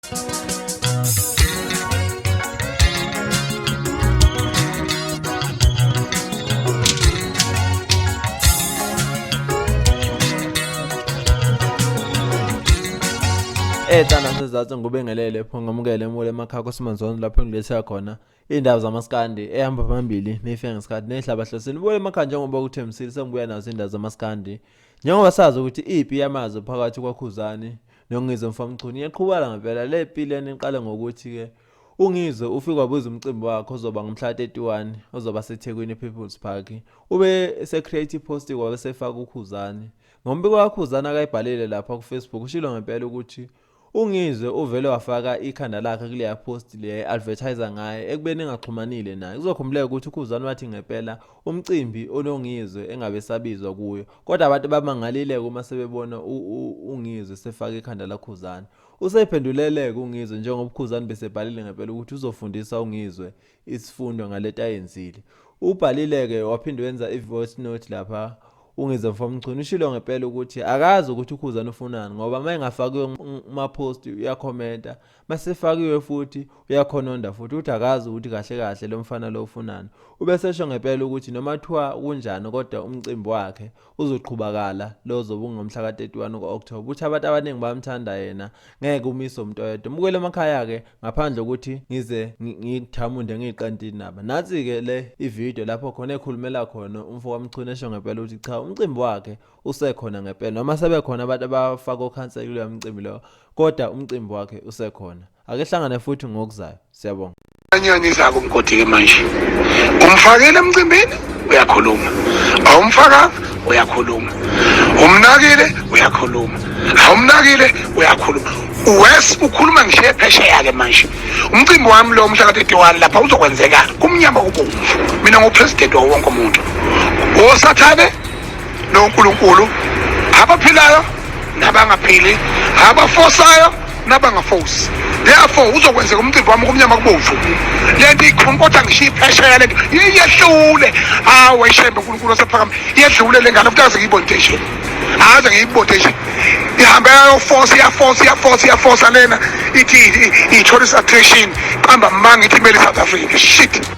Etana sezathu ngubingelele pho ngamukele emule emakhaya kuSimanzonzo lapho engiletha khona iy'ndaba zamaskandi ehamba phambili neyifika ngesikhathi neyihlabahlosile. Ubuyele emakhaya njengoba kuthembisile sengibuya nazo iy'ndaba zamaskandi. Njengoba sazi ukuthi impi yamazwe phakathi kwaKhuzani noNgizwe Mfamchunu iyaqhubeka ngempela. Le mpi lena iqale ngokuthi-ke uNgizwe ufike wabuza umcimbi wakhe ozoba ngomhla 31 ozoba seThekwini ePeople's Park. Ube ese-create i-post wabe esefaka uKhuzani. Ngombiko kaKhuzani akayibhalile lapha kuFacebook ushilo ngempela ukuthi UNgizwe uvele wafaka ikhanda lakhe kuleya post le advertiser ngaye ekubeni engaxhumanile naye. Kuzokhumbuleka ukuthi uKhuzani wathi ngempela umcimbi onoNgizwe engabe esabizwa kuyo. Kodwa abantu bamangalile uma sebebona uNgizwe sefaka ikhanda laKhuzani. Useyiphendulele-ke uNgizwe njengoba uKhuzani besebhalile ngempela ukuthi uzofundisa uNgizwe isifundo ngalento ayenzile. Ubhalile-ke waphinde wenza i-voice note lapha uNgizwe Mfomchunu ushilo ngempela ukuthi akazi ukuthi uKhuzani ufunani ngoba uma engafakiwe kuma-post uyakhomenta masefakiwe futhi uyakhononda futhi uthi akazi ukuthi kahle kahle lo mfana lo ufunani. Ubesesho ngempela ukuthi noma kuthiwa kunjani kodwa umcimbi wakhe uzoqhubakala lo ozobe ungomhla ka-31 ku-Okthoba. Uthi abantu abaningi bayamthanda yena ngeke umise umuntu oyedwa. Mbukele emakhaya-ke ngaphandle kokuthi ngize ngithamunde ngiyiqente indaba. Nansi-ke le ividiyo lapho khona ekhulumela khona umfo kaMchunu esho ngempela ukuthi cha umcimbi wakhe usekhona ngempela noma sebekhona abantu abafaka okhansela kuloya mcimbi loyo kodwa umcimbi wakhe usekhona. Ake hlangane futhi ngokuzayo. Siyabonga. Anyani zako umgodi ke manje. Umfakile emcimbini uyakhuluma. Awumfakanga uyakhuluma. Umnakile uyakhuluma. Awumnakile uyakhuluma. Wes ukhuluma ngisho phesheya ke manje. Umcimbi wami lo mhla ka-31 lapha uzokwenzeka kumnyama kubomvu. Mina ngupresident wawo wonke umuntu. Osathane noNkulunkulu abaphilayo nabangaphili abafosayo nabangafosi therefore uzokwenzeka umcimbi wami kumnyama kubomvu le nto ikhonkotha ngisho iphesheya le nto iyehlule hawu eshembe unkulunkulu osephakama iyedlule le ngane futhi aze ngiyibone nje aze ngiyibone nje ihambe yayofosa iyafosa iyafosa iyafosa lena ithi i-tourist attraction qamba manga ithi imele i-south africa shit.